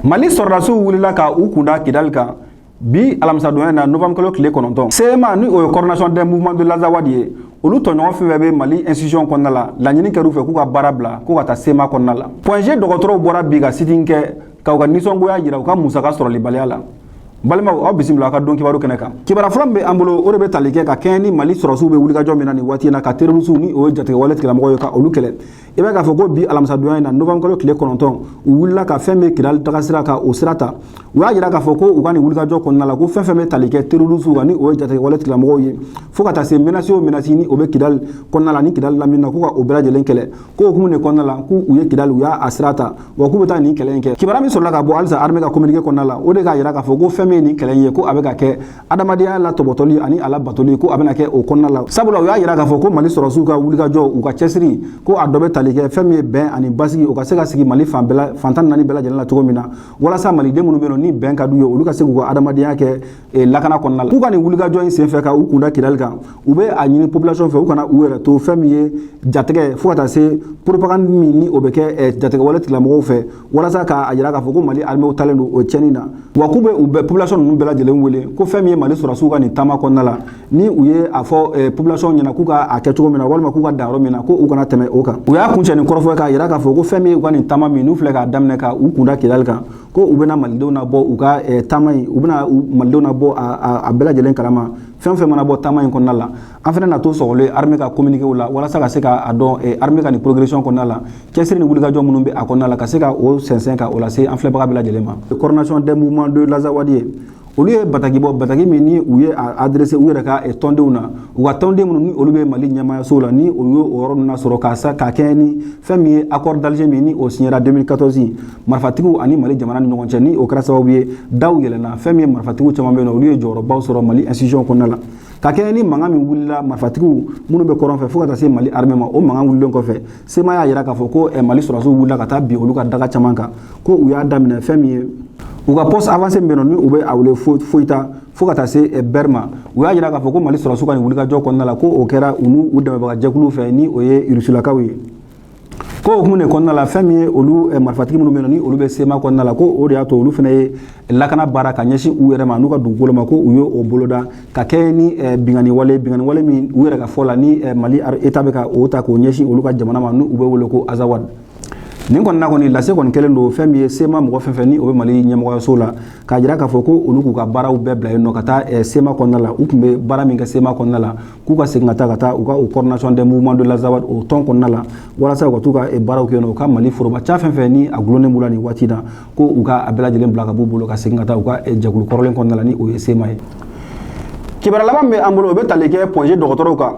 Mali sɔrɔdasiw wulila ka u kunda Kidali kan bi alamisadonya na, novembre kalo tile 9. CMA, ni o ye Coordination des mouvements de l'Azawad ye, olu tɔɲɔgɔn fɛn fɛn bɛ Mali institution kɔnɔna la, laɲini kɛr'u fɛ k'u ka baara bila k'u ka taa CMA kɔnɔna la. Point G dɔgɔtɔrɔw bɔra bi ka sit-in kɛ k'u ka nisɔngoya jira u ka musaka sɔrɔlibaliya la. Balimaw, aw bisimila aw ka don kibaru kɛnɛ kan. Kibaru fɔlɔ min bɛ an bolo, o de bɛ tali kɛ ka kɛɲɛ ni Mali sɔrɔsiw bɛ wulikajɔ min na nin waati in na ka terroristew, ni o ye jatigɛwale tigilamɔgɔw ye, ka olu kɛlɛ. I b'a k'a fɔ ko bi alamisadonya in na, novembre kalo tile 9, u wulila ka fɛn bɛ Kidali taga sira ka o sira ta. U y'a jira k'a fɔ ko u ka nin wulikajɔ kɔnɔna la, ko fɛn fɛn bɛ tali kɛ terroristew kan, ni o ye jatigɛwale tigilamɔgɔw ye, fo ka taa se menace o menace ni o bɛ Kidali kɔnɔna la ni Kidali lamini na, k'u ka o bɛɛ lajɛlen kɛlɛ. Ko hukumu de kɔnɔna la, k'u u ye Kidali, u y'a sira ta, wa k'u bɛ taa nin kɛlɛ in kɛ. Kibaruya min sɔrɔla ka bɔ halisa armée ka communiqué kɔnɔna la, o de k'a jira k'a fɔ ko fɛn min ye nin kɛlɛ in ye, ko a bɛ ka kɛ adamadenya la tɔbɔtɔli ani a la batoli, ko a bɛna kɛ o kɔnɔna la. Sabula u y'a jira k'a fɔ ko Mali sɔrɔsiw ka wulikajɔ, u ka cɛsiri, ko a dɔ bɛ tali kɛ fɛn min ye bɛn ani basigi, o ka se ka sigi Mali fan bɛɛ la, fan 14 bɛɛ lajɛlen la cogo min na, walasa maliden minnu bɛ yen nɔ ni bɛn ka d'u ye, olu ka se k'u ka adamadenya kɛ lakana kɔnɔna la. K'u ka nin wulikajɔ in senfɛ ka u kunda Kidali kan, u bɛ a ɲini population fɛ u kana u yɛrɛ to fɛn min ye jatigɛ, fo ka taa se propagande min ni o bɛ kɛ jatigɛwale tigilamɔgɔw fɛ, walasa k'a jira k'a fɔ ko Mali armée talen don o tiɲɛni na. Wa k'u bɛ u bɛ population ninnu bɛɛ lajɛlen wele ko fɛn min ye Mali sɔrɔsiw ka nin taama kɔnɔna la, ni u ye a fɔ population ɲɛna k'u ka a kɛ cogo min na, walima k'u ka dan yɔrɔ min na, ko u kana tɛmɛ o kan. U y'a kuncɛ ni kɔrɔfɔ ye k'a jira k'a fɔ ko fɛn min ye u ka nin taama min n'u filɛ k'a daminɛ ka u kunda Kidali kan, ko u bɛna malidenw na bɔ u ka taama in, u bɛna malidenw na bɔ a bɛɛ lajɛlen kalama, fɛn fɛn mana bɔ taama in kɔnɔna la. An fana na to sɔgɔlen armée ka communiqué la, walasa ka se k'a dɔn armée ka nin progression kɔnɔna la, cɛsiri ni wulikajɔ minnu bɛ a kɔnɔna la, ka se ka o sɛnsɛn ka o lase an filɛbaga bɛɛ lajɛlen ma. Coordination des mouvements de l'Azawad ye, olu ye bataki bɔ, bataki min ni u ye a adressé u yɛrɛ ka tɔndenw na, u ka tɔnden minnu ni olu bɛ Mali ɲɛmaayaso la, ni olu ye o yɔrɔ ninnu sɔrɔ k'a sa k'a kɛ ni fɛn min ye accord d'Alger min ni o signera 2014 marifatigiw ani Mali jamana ni ɲɔgɔn cɛ, ni o kɛra sababu ye daw yɛlɛnna. Fɛn min ye marifatigiw caman bɛ yen nɔ, olu ye jɔyɔrɔbaw sɔrɔ Mali institution kɔnɔna la, ka kɛɲɛ ni mankan min wulila marifatigiw minnu bɛ kɔrɔn fɛ fo ka taa se Mali armée ma. O mankan wulilen kɔfɛ, CMA y'a jira k'a fɔ ko Mali sɔrɔdasiw wulila ka taa bin olu ka daga caman kan, ko u y'a daminɛ fɛn min ye u ka poste avancé min bɛ yen nɔ, ni u bɛ a wele Foyita, fo ka taa se Bɛri ma. U y'a jira k'a fɔ ko Mali sɔrɔdasiw ka nin wulikajɔ kɔnɔna la, ko o kɛra u n'u u dɛmɛbaga jɛkuluw fɛ, ni o ye Irusilakaw ye. Ko hukumu de kɔnɔna la, fɛn min ye olu marifatigi minnu bɛ yen nɔ ni olu bɛ CMA kɔnɔna la, ko o de y'a to olu fana ye lakana baara ka ɲɛsin u yɛrɛ ma n'u ka dugukolo ma, ko u ye o boloda ka kɛ ni binkanni wale, binkanni wale min u yɛrɛ ka fɔ la ni Mali État bɛ ka o ta k'o ɲɛsin olu ka jamana ma, n'u bɛ wele ko Azawad. Nin kɔni na kɔni, lase kɔni kɛlen don fɛn min ye CMA mɔgɔ fɛn fɛn ni o bɛ Mali ɲɛmɔgɔyaso la, k'a jira k'a fɔ ko olu k'u ka baaraw bɛɛ bila yen nɔ ka taa CMA kɔnɔna la. U tun bɛ baara min kɛ CMA kɔnɔna la, k'u ka segin ka taa u ka o Coordination des mouvements de l'Azawad, o tɔn kɔnɔna la, walasa u ka t'u ka baaraw kɛ yen nɔ. U ka Mali foroba ca fɛn fɛn ni a gulonnen b'u la nin waati in na, ko u ka a bɛɛ lajɛlen bila ka b'u bolo ka segin ka taa u ka jɛkulu kɔrɔlen kɔnɔna la, ni o ye CMA ye. Kibaruya laban min bɛ an bolo, o bɛ tali kɛ Point G dɔgɔtɔrɔw kan.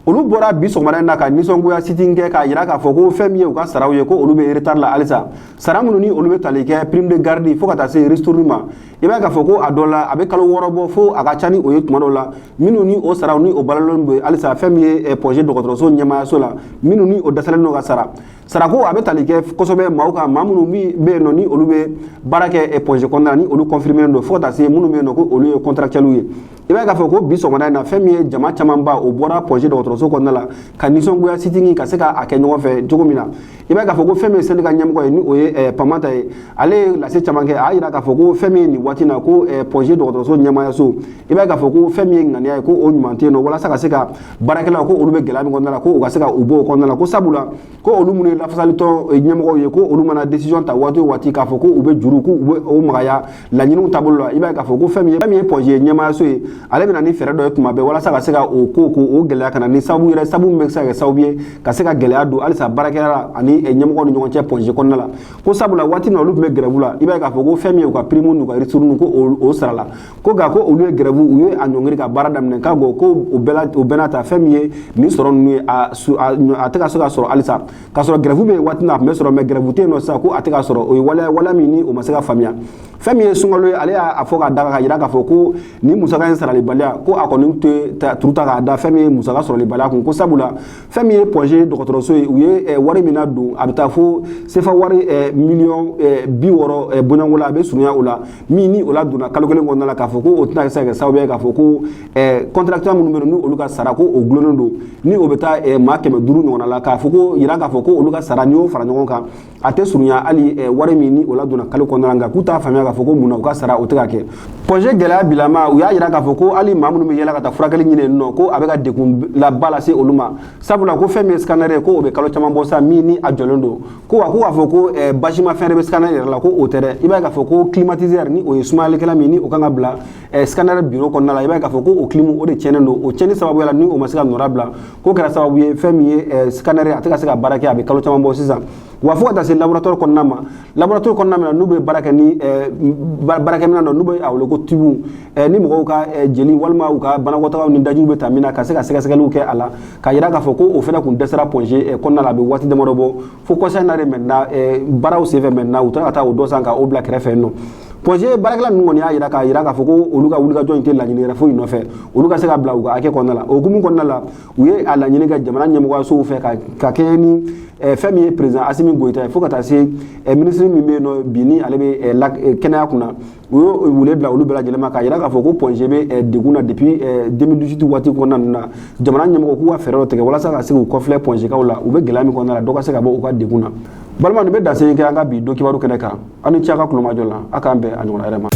Olu bɔra bi sɔgɔmada in na ka nisɔngoya sit-in kɛ k'a jira k'a fɔ ko fɛn min ye u ka saraw ye, ko olu bɛ retard la halisa. Sara minnu ni olu bɛ tali kɛ prime de garde fo ka taa se ristourne ma, i b'a ye k'a fɔ ko a dɔ la a bɛ kalo 6 bɔ, fo a ka ca ni o ye tuma dɔw la, minnu ni o saraw ni o balalen bɛ halisa fɛn min ye Point G dɔgɔtɔrɔso ɲɛmaayaso la, minnu ni o dɛsɛlen don ka sara. Sarako a bɛ tali kɛ kosɛbɛ maaw kan, maa minnu bɛ yen nɔ ni olu bɛ baara kɛ Point G kɔnɔna la, ni olu confirmé don, fo ka taa se minnu bɛ yen nɔ ko olu ye contractuels ye. I b'a ye k'a fɔ ko bi sɔgɔmada in na, fɛn min ye jama camanba, o bɔra Point G dɔgɔtɔrɔso kɔnɔna la ka nisɔngoya sit-in ka se k'a kɛ ɲɔgɔn fɛ cogo min na. I b'a ye k'a fɔ ko fɛn min ye syndicat ɲɛmɔgɔ ye, ni o ye Pamata ye, ale ye lase caman kɛ. A y'a jira k'a fɔ ko fɛn min ye nin waati in na, ko Point G dɔgɔtɔrɔso ɲɛmaayaso, i b'a ye k'a fɔ ko fɛn min ye ŋaniya ye, ko o ɲuman tɛ yen nɔ, walasa ka se ka baarakɛlaw, ko olu bɛ gɛlɛya min kɔnɔna la, ko u ka se ka u bɔ o kɔnɔna la. Ko sabula ko olu minnu ye lafasalitɔn ɲɛmɔgɔw ye, ko olu mana décision ta waati o waati k'a fɔ ko u bɛ juru, k'u bɛ o magaya laɲiniw taabolo la, i b'a ye k'a fɔ ko fɛn min ye Point G ɲɛmaayaso ye, ale bɛ na ni fɛɛrɛ dɔ ye tuma bɛɛ walasa ka se ka o ko ko o gɛlɛya ka na ni sababu yɛrɛ, sababu min bɛ se ka kɛ sababu ye ka se ka gɛlɛya don halisa baarakɛla ani ɲɛmɔgɔw ni ɲɔgɔn cɛ Point G kɔnɔna la. Ko sabula waati min na olu tun bɛ grève la, i b'a ye k'a fɔ ko fɛn min ye u ka prime n'u ka ristourne, ko o sarala. Ko nka ko olu ye grève, u ye a ɲɔngiri ka baara daminɛ k'a ko o bɛɛ la, o bɛɛ n'a ta, fɛn min ye nin sɔrɔ ninnu ye, a tɛ ka se ka sɔrɔ halisa, k'a sɔrɔ grève bɛ yen waati min na a tun bɛ sɔrɔ, mais grève tɛ yen nɔ sisan, ko a tɛ ka sɔrɔ. O ye waleya, waleya min ni o ma se ka faamuya. Fɛn min ye sunkalo ye, ale y'a fɔ k'a da ka jira k'a fɔ ko nin musaka in saralibaliya, ko a kɔni tɛ turu ta k'a da fɛn min ye musaka sɔrɔlibaliya kun. Ko sabula fɛn min ye Point G dɔgɔtɔrɔso ye, u ye wari min na don, a bɛ taa fo sefa wari miliyɔn 60 bɔɲɔgɔnko la, a bɛ surunya o la, min ni o la donna kalo kelen kɔnɔna la, k'a fɔ ko o tɛna se ka kɛ sababu ye k'a fɔ ko contractuel minnu bɛ yen, ni olu ka sara ko o gulonnen don, ni o bɛ taa maa 500 ɲɔgɔnna la, k'a fɔ ko yira k'a fɔ ko olu ka ka sara, n'i y'o fara ɲɔgɔn kan, a tɛ surunya hali wari min ni o ladonna kalo kɔnɔna la. Nka k'u t'a faamuya k'a fɔ ko mun na u ka sara o tɛ ka kɛ. Point G gɛlɛya bilama, u y'a jira k'a fɔ ko hali maa minnu bɛ yɛlɛ ka taa furakɛli ɲini yen nɔ, ko a bɛ ka degun laba lase olu ma, sabula ko fɛn min ye scanner ye, ko o bɛ kalo caman bɔ sa min ni a jɔlen don. Ko wa ko k'a fɔ ko basima fɛn de bɛ scanner yɛrɛ la, ko o tɛ dɛ. I b'a ye k'a fɔ ko climatiseur, ni o ye sumayalikɛla min ni o kan ka bila scanner bureau kɔnɔna la, i b'a ye k'a fɔ ko o clim o de tiɲɛnen don. O tiɲɛni sababuya la, ni o ma se ka nɔra bila, k'o kɛra sababu ye fɛn min ye scanner ye, a tɛ ka se ka baara kɛ, a bɛ kalo caman bɔ sisan. Wa fo ka taa se laboratoire kɔnɔna ma, laboratoire kɔnɔna min na n'u bɛ baara kɛ ni baarakɛminɛn dɔ n'u bɛ a wele ko tube, ni mɔgɔw ka jeli walima u ka banakɔtagaw ni dajiw bɛ ta min na ka se ka sɛgɛsɛgɛliw kɛ a la, ka yira k'a fɔ ko o fana kun dɛsɛra Point G kɔnɔna la, a bɛ waati damadɔ bɔ. Fo kɔsa in na de maintenant, baaraw senfɛ maintenant, u taara ka taa o dɔ san ka o bila kɛrɛfɛ yen nɔ. Point G baarakɛla ninnu kɔni y'a yira k'a yira k'a fɔ ko olu ka wulikajɔ in tɛ laɲini yɛrɛ foyi nɔfɛ, olu ka se ka bila u ka hakɛ kɔnɔna la. O hukumu kɔnɔna la, u ye a laɲini kɛ jamana ɲɛmɔgɔyasow fɛ ka kɛɲɛ ni fɛn min ye président Assimi Goïta ye, fo ka taa se ministre min bɛ yen nɔ bi ni ale bɛ kɛnɛya kunna, u y'o wele bila olu bɛɛ lajɛlen ma, k'a yira k'a fɔ ko Point G bɛ degun na depuis 2018 waati kɔnɔna ninnu na. Jamana ɲɛmɔgɔ k'u ka fɛɛrɛ dɔ tigɛ walasa ka se k'u kɔfilɛ Point G kaw la, u bɛ gɛlɛya min kɔnɔna la, dɔ ka se ka bɔ u ka degun na. Balima, nin bɛ dansen kɛ an ka bi don kibaru kɛnɛ kan. Aw ni ce a ka kulomajɔ la. A k'an bɛn a ɲɔgɔnna wɛrɛ ma.